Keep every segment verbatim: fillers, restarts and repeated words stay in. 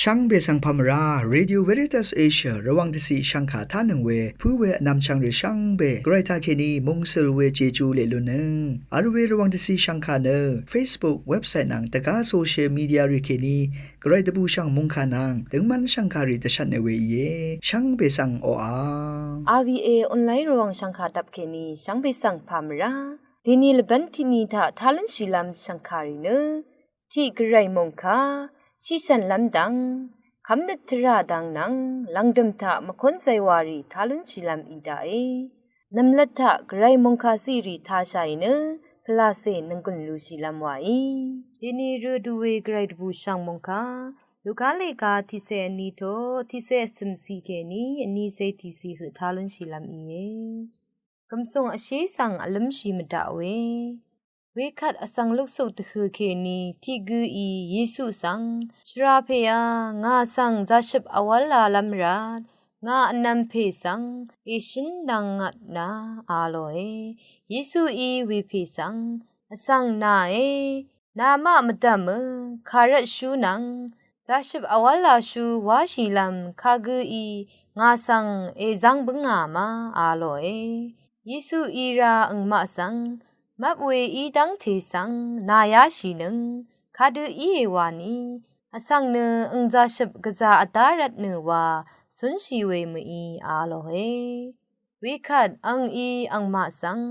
Shvngbe svng pà mvrá, Radio Veritas Asia Rvwàng dvciq shvngkà tánøng we pǿ we vnvmchvng rì shvngbe Gvray taqkèní mungsøl we Jeju leq lunnøng vl we Rvwàng dvciq shvngkà nø Facebook, website nvng dvgá social media rì kèní Gvray dvbùshv̀ng mòngkà nvng døngmv́n shv̀ngkàrì dvshvtne we íe. Shvngbe svng oqà. R V A online Rvwàng shv̀ngkà dvp kèní shvngbe svng pà mvrá. Dèní lvbv́n tiqni taq tá lúnshìlv́m shv̀ngkàrì nø tiq Gvray mòngkà, shiqshv̀nlv́m dvng, kv́mnøt tvrà dvng nvng lv̀ngdø̀m taq mvkún zaywàrì tá lúnshìlv́m í daqe. Nv̀mlat taq Gvray mòngkà ciqrì tāshàì nø pvlacè nvnggùn lushìlv́m wàí. Dèní rø du we Gvray dvbùshv̀ng mòngkà, Luka lèga tiqcè vní to tiqcè vcø̀mcì kèní vnícè tìcì høq tá lúnshìlv́m íe. Gv̀msùng vshé svng vlǿmshì mvdaq we. Wekvt vsvng luksuk dvhø̀ kèní tiq gǿí Yesu svng, Shvrà pèá, ngà svng zaqshøp vwv́lalv́m rvt, ngà vnvm pè svng èshǿn dvngvtna, a lòe. Yesuí wepè svng, vsvng nàe, namaq mvdv̀mø, kàrvtshú nvng zaqshøp vwv́lashú wáshìlv́m kagǿí ngà svng èzv́ng bǿngà ma, a lòe. Yesuí rá angmaq svng, mvp we í dv́ngte svng nàyáshìnøng, kadø íe wani, vsvng nø ang zaqshøp gvzà vdá rvtnø wa cúnshì we mø̀í, a lòe. Wekvt angí angmaq svng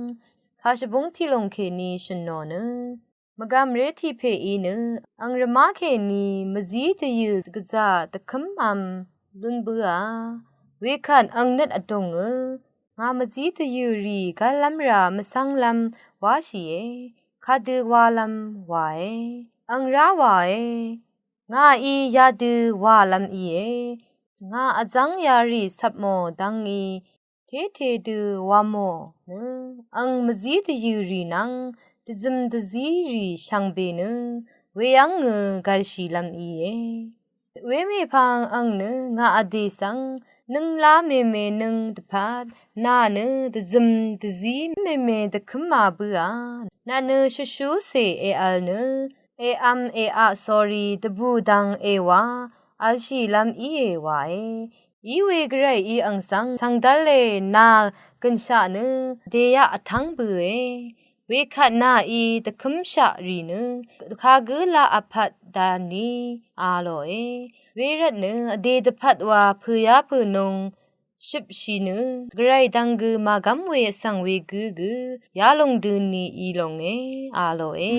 kàshvbúng tiqlùng kèní shø̀n nò nø, mvgvmré tiq pèí nø ang rvmá kèní mvzí dvyø̀ gvzà dvkǿmvm lún bǿà. Wekvt ang nøt vdùngø, ngà mvzí dvyø̀rì gv́llv́m rà mvcv́nglv́m wáshìe, kadø walv́m wàe. Ang rá wàe, ngàí yadø wàlv́m íe. Ngà vzv́ng yarì cvpmò dvngí téte dø wamò nø, ang mvzí dvyø̀rì nvng dvzøm dvzírì shvngbe nø weyv́ngø gv̀lshìlv́m íe. Wemèpvng ang nø ngà vdè svng, nønglá mèmènøng dvpvt nà nø dvzøm dvzí mème dvkǿmā bǿà, nà nø shvshúcè èvl nø èvm èaq sórí dvbù dvng èwā vlshìlv́m íe wàe. Iwe Gvrayí ang svng svngdv́le nà gø̀nshaq nø dèyaq vtv́ng bøe. Wekvt nàí dvkǿmshaq rì nø kagǿ laq vpvt dvni, a lòe. Wervtnø vdè dvpvt wa pø̀yá pø̀nung shøpshì nø Gvray dvng gø màgv́m we vsvng wegǿ gø yalòng døni í longe, a lòe.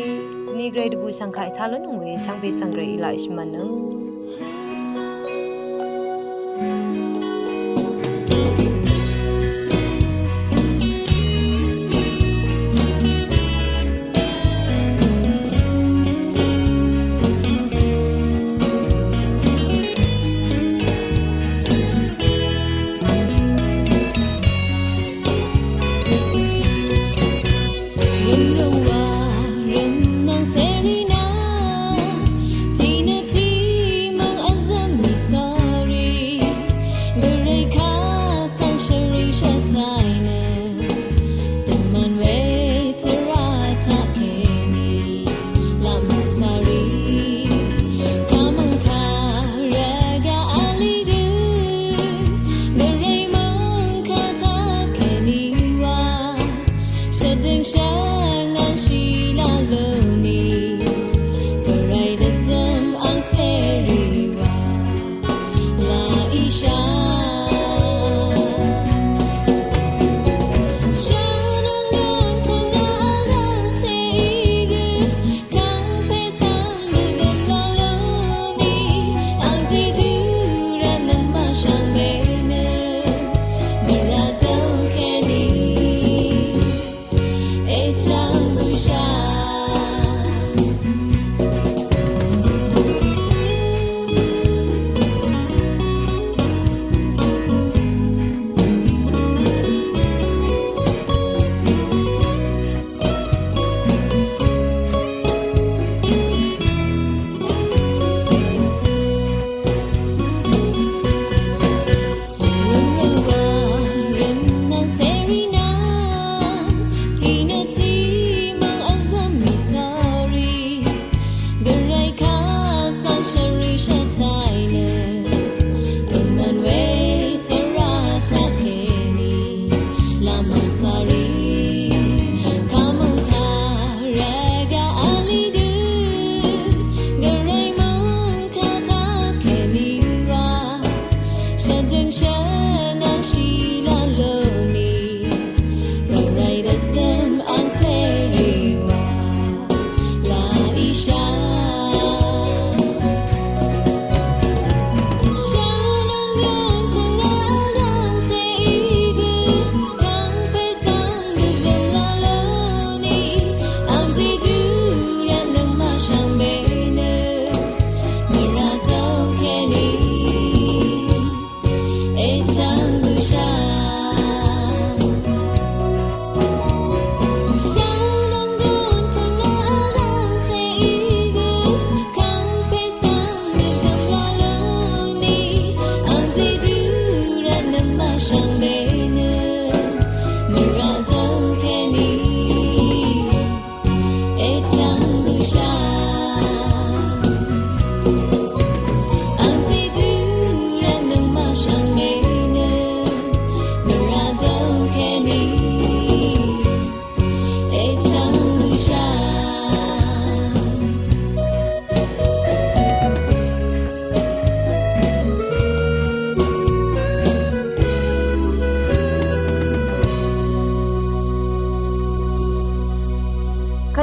Ni Gvray dvbùshv̀ngkà ètá lúnnøng we shvngbe svng Gvrayí laq èshvmvtnøng.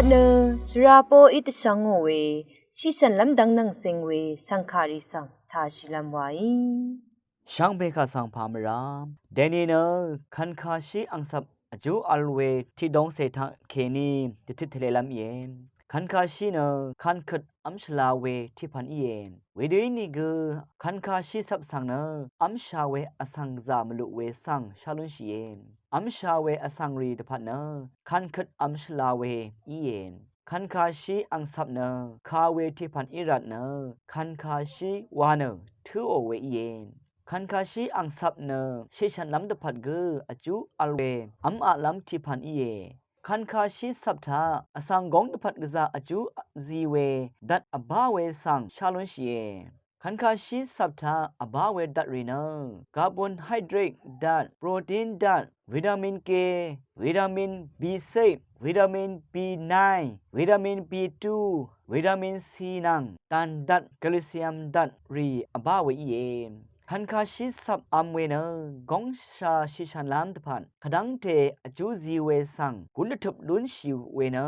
Nø svrapoqí dvshvngò we, shiqshv̀nlv́m dvng nvng sing we shv̀ngkàrì svng tāshìlv́m waí. Shvngbe kà svng pà mvrá dèni nø kvnkashí angcvp vjú vl we tiqdongcè taq kèní dvtøt tvlelv́m íe. Kvnkashí nø kankøt v́m shvla we tiqpv̀n íe. Wedø ínìgø kvnkashí cvp svng nø v́msha we vsvng gvzà mvluq we svng shá lúnshìe. V́msha we vsvngrì dvpvt nø kankøt v́m shvla we íe. Kvnkashí angcvp nø ka we tiqpv̀n í rvt nø kvnkashí wa nø tǿò we íe. Kvnkashí angcvp nø shiqshv̀nlv́m dvpvt gø vjú vl we v́m aqlv́m tiqpv̀n íe. Kvnkashí cvp taq vsvng góng dvpvt gvzà vjú zi we dvt vbá we svng shá lúnshìe. Kvnkashí cvp taq vbá we dvtrì nø carbohydrate dvt, protein dvt, vitamin K, vitamin B six, vitamin B nine, vitamin B two, vitamin C nvng dàn dvt, calcium dvtrì vbá we íe. Kvnkashí cvp vm we nø góngsha shiqshv̀nlv́m dvpvt kvdv́ngte vjú zi we svng gún dvtøp lúnshì we nø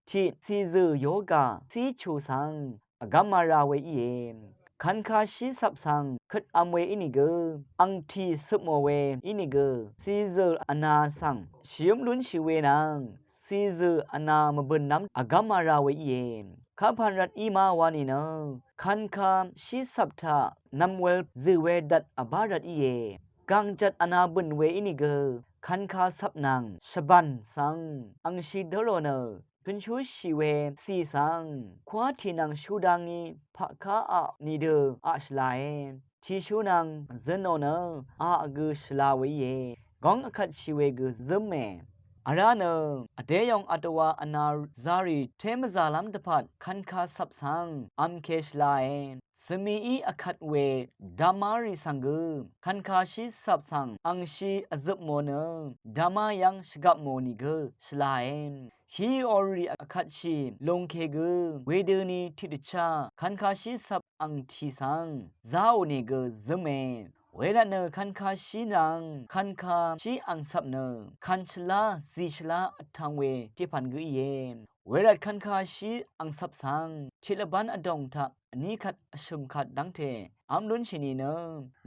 tiq cìzø̀ yoga cí chu svng vgv́m mara we íe. Kvnkashí cvp svng køt vm we ínìgø, angtì cøpmò we ínìgø, cìzø̀ vna svng shìǿm lúnshì we nvng cìzø̀ vna mvbø̀n nv́m vgv́m mara we íe. Kapàn rvt í ma wa nìnø, kvnkashí cvp taq nv̀mwel zø̀ we dvt vbá rvt íe. Gàngjvt vna bø̀n we ínìgø, kvanka cvp nvng shvbàn svng angshi dǿrò nø, gønshúshì we cì svng kwá tì nvng shú dá ngí paqká aq nìdø aq shvlae. Tìshú nvng zønò nø aq gø shvla we íe. Góng vkvtshì we gø zǿme. Vrá nø vdéyòng vdvwa vna zarì té mvzàlv́m dvpvt kvanka cvp svng vmke shvlae. Svmií vkvt we dvmárì svng gø, kvnkashí cvp svng angshi vzøpmò nø, dvmá yv́ng shvgvpmò nìgø shvlae. Hí orì vkvtshì lungke gø, wedøni tiqdvchá, kvnkashí cvp angtì svng, záò nìgø zǿme. Wervtnø kvnkashí nvng, kvnkashí angcvp nø, kvn shvlá, zì shvlá vtvng we tiqpv̀n gø íe. Wervt kvnkashí angcvp svng, tiq lvbán vdòng taq, vní kvt vshø̀m kvt dv́ngte, v́m lúnshì nìnø,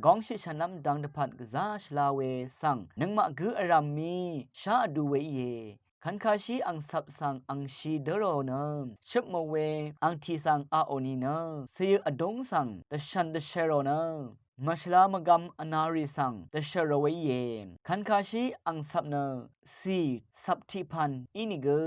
góng shiqshv̀nlv́m dang dvpvt gvzá shvla we svng, nøngmaq gǿ vrv̀m mí, shá vdu we íe. Kvnkashí angcvp svng angshi dǿrò nø, shøpmò we, angtì svng aqò nìnø, cìyø vdúng svng, dvshv̀n dvshvrò nø, mvshvla mvgvm vnarì svng, dvshvrò we íe. Kvnkashí angcvp nø, cì, cvp tiqpv̀n ínìgø,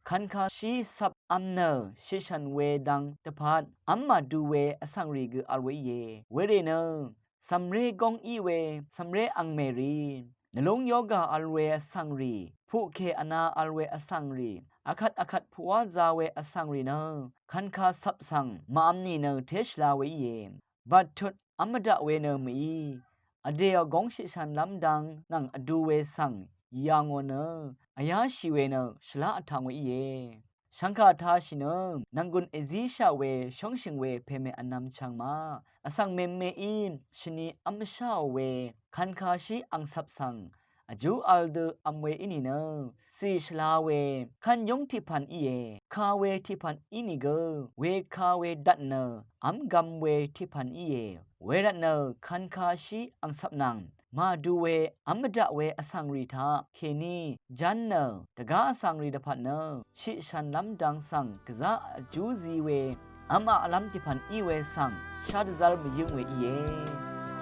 kvnkashí cvp vm nø, shiqshv̀n we dang dvpvt, v́m màdu we vsvngrì gø vl we íe. Werì nø, cv̀mré góng í we, cv̀mré angmèrì. Nvlúng yoga vl we vsvngrì, puqkè vna vl we vsvngrì, vkvt vkvt puqwá za we vsvngrì nø, kvanka cvp svng, màvm nìnø té shvla we íe. Battut v́m mvdaq we nø mø̀í. Vdèò góng shiqshv̀nlv́m dang nvng vdu we svng, yà ngò nø, vyáshì we nø, shvlá vtvng we íe. Shvngkà tāshì nø, nv̀nggùn èzíshaq we, shóngshø̀ng we, pèmè vnvm chvng ma. Vsvng mèmeí, shvni v́m vsháò we, kvnkashí angcvp svng, vjú vl dø vm we í nìnø, cì shvla we, kvn yúng tiqpv̀n íe, ka we tiqpv̀n í nìgø, weka we dvt nø, v́m gvm we tiqpv̀n íe, wervtnø, kvnkashí angcvp nvng, màdu we, v́m mvdaq we vsvngrì taq, kèní, ján nø, dvgá vsvngrì dvpvt nø, shiqshv̀nlv́m dang svng, gvzá vjú zi we, v́m aqlv́m tiqpv̀n í we svng, shá dvzv́r mvyǿng we íe.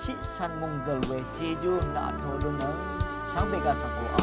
Shiqshv̀n mòngzø̀l we, jejú laq vtō lún nø, shvngbe gvsvng oqà.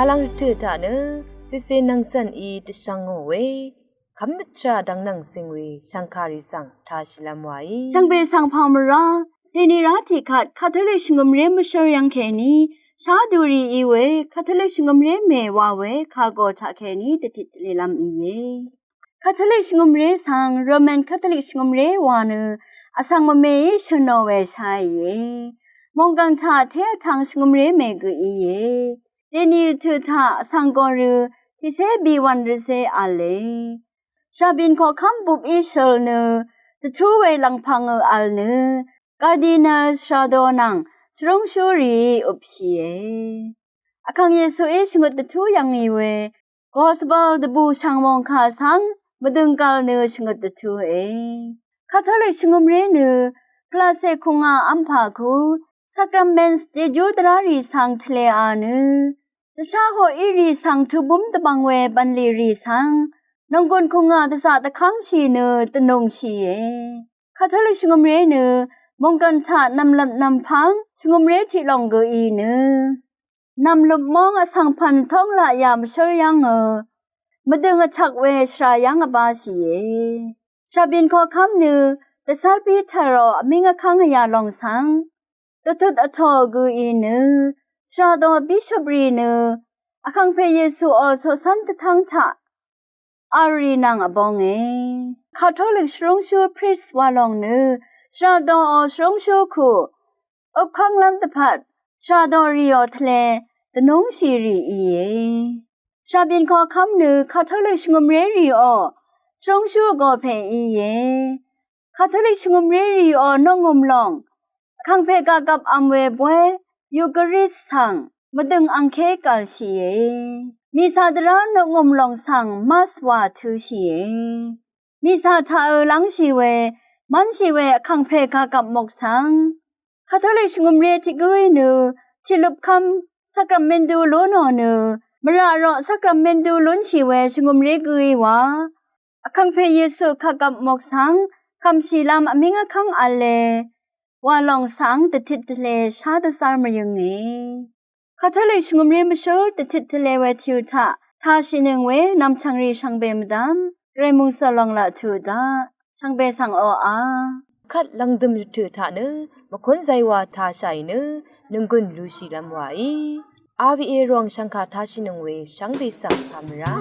Vlvng rvtø̀ taq nø, zise nvngcv̀n í dvshvng ngò we, kv́mnøt tvrà dvng nvng zing we, shvngkàrì svng tāshìlv́m wàí. Shvngbe svng pà mvrá, dèni rá tiqkvt, Katolik shvngø̀mré mvshǿr yv́ng kèní, shá duri í we, Katolik shvngø̀mré mè wa we, kagò taq kèní, dvtit dvlilv́m íe. Katolik shvngø̀mré svng, Roman Katolik shvngø̀mré wa nø, vsvng mvmeí shø̀nò we sháìe. Mònggv̀ng taq té vtvng shvngø̀mré mè gø íe. Dèni rvtø̀ taq vsvng gòrø, tiqcé bìwv̀n rvzé v̄le. Shàbìn koqkv́m bupí shøl nø, dvtú we lv̀ngpv̀ngø v̄l nø, Cardinal Sardo nvng, shvrúngshúrìí øpshìe. Vkàng Yesuí shvngøt dvtú yv̀ngì we, Gospel dvbù shv̀ng mòngkà svng, mvdø̀ng gv̀l nø shvngøt dvtúe. Katolik shvngø̀mré nø, gvlacè kùngà v́mpà ku, Sacrament jejú dvrá rì svng tvlea nø, dvshá hoq í rì svng tubúm dvbvng we bv̀nlì rì svng, nònggùn kùngà dvzaq dvkv́ngshì nø, dvnùngshìe. Katolik shvngø̀mré nø, mònggv̀n taq nv̀mlvp nv̀mpv́ng, shvngø̀mré tiq lòng gø í nø. Nv̀mløp móng vsvng pv̀n tóng laqyà mvshǿl yv́ngø, mvdøng vtvk we shvra yv́ng vbáshìe. Shàbìn koqkv́m nø, dvcv́r Piteroq vmíng vkv́ng vyà lòng svng, dvtut vtò gø í nø, shvra do bíshop rì nø, vkàngpè Yesuò coqcv́n dvtv́ng taq, v̄l rì nvng vbónge. Katolik shvrúngshú priest wa lòng nø, shvra doò shvrúngshú kù, øpkv́nglv́m dvpvt, shvra do rìò tvle, dvnúngshì rì íe. Shàbìn koqkv́m nø, Katolik shvngø̀mré rìò, shvrúngshú vgò pè íe. Katolik shvngø̀mré rìò noqngø̀m lòng, vkàngpè gagvp vm we bóy, Eucharist svng, mvdø̀ng angké gv̀lshìe. Mìcà dvrá noqngø̀m lòng svng, Mass wà tø̄shìe. Mìcà taqø lv́ngshì we, mv́nshì we vkàngpè gagvp mok svng, Katolik shvngø̀mré tiq gǿí nø, tiqløpkv́m, Sacrament du lúnò nø, mvrà roq Sacrament du lúnshì we shvngø̀mré gǿí wa, vkàngpè Yesu kagvp mok svng, kv̀mshìlv́m vmíng vkv́ng v̄le, wa lòng svng dvtit tvle shá dvzv́r mvyønge. Katolik shvngø̀mré mvshǿl dvtit tvle we tìu taq, tāshìnøng we nv̀mchv̀ngrì shvngbe mvdv́m, gvray mòngsø̀ lòng laq tuq daq, shvngbe svng oqà. Kvt lv̀ngdø̀m rvtø̀ taq nø, mvkún zaywā tāshàì nø, nònggùn lushìlv́m wàí. R V A Rvwàng shv̀ngkà tāshìnøng we shvngbe svng pà mvrá.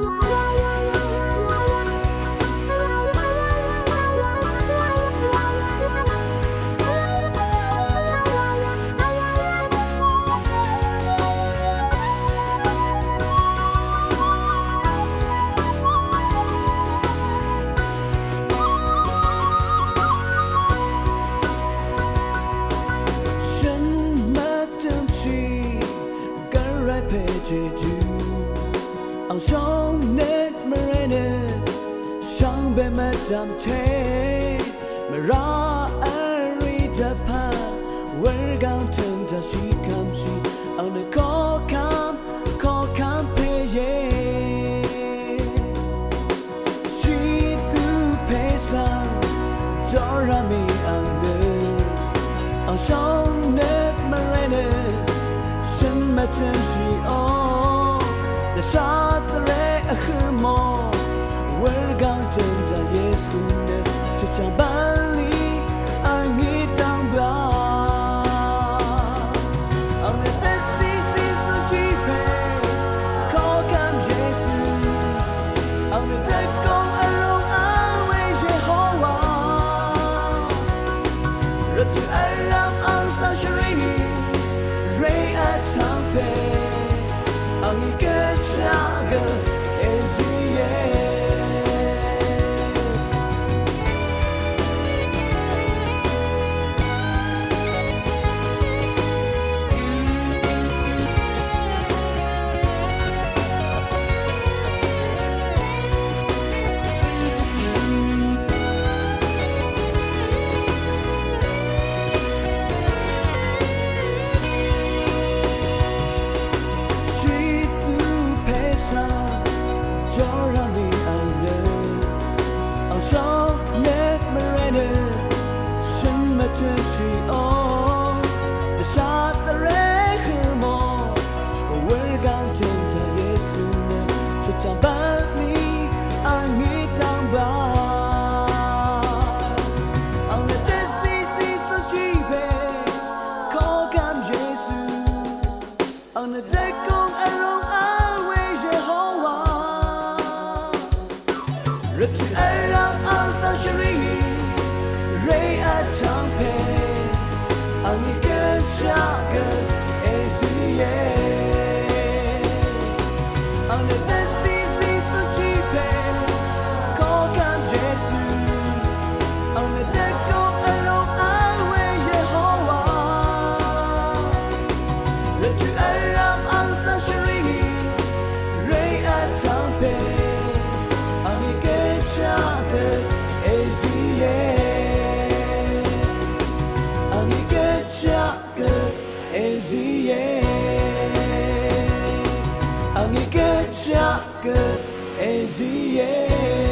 Shø̀n mvtø̄mshì gvray pè jejú, ang shóngnøt mvré nø, shvngbe mvdv̀m te, mvrá v̄l rì dvpvt, wurgáng tø̀m taq shìkv́mshì, ang nø koqkv́m, koqkv́m pè íe. Shìtú pè svng, jora mì ang nø, ang shóngnøt mvré nø, shø̀n mvtø̄mshìò, dvshá tvre vhø̄mò, wurgáng tø̀m taq Yesu nø, chøchá bv̀nlì, ang í dv́ng bá. Ang nø dvcì cì zú jì pè, koqkv́m Yesu. Ang nø dvgóng vrūng vl we Yehowa. Rvtø̀ vrv́m ang svng shvrìí, rè vtv́ng pè. Ang í gø chá gø èzíe. Angni gø chaq gø èzìe. Ang nø dvzí zí svng chipè koqkvm Jesu. Ang nø dvgø vlung vl we Yehowa. Lvtut vrvm ang svng shvringì rè vtvng pè. Angni gø chaq gø èzìe. Angni gø chaq gø èzìe. Angni gø chaq gø èzìe.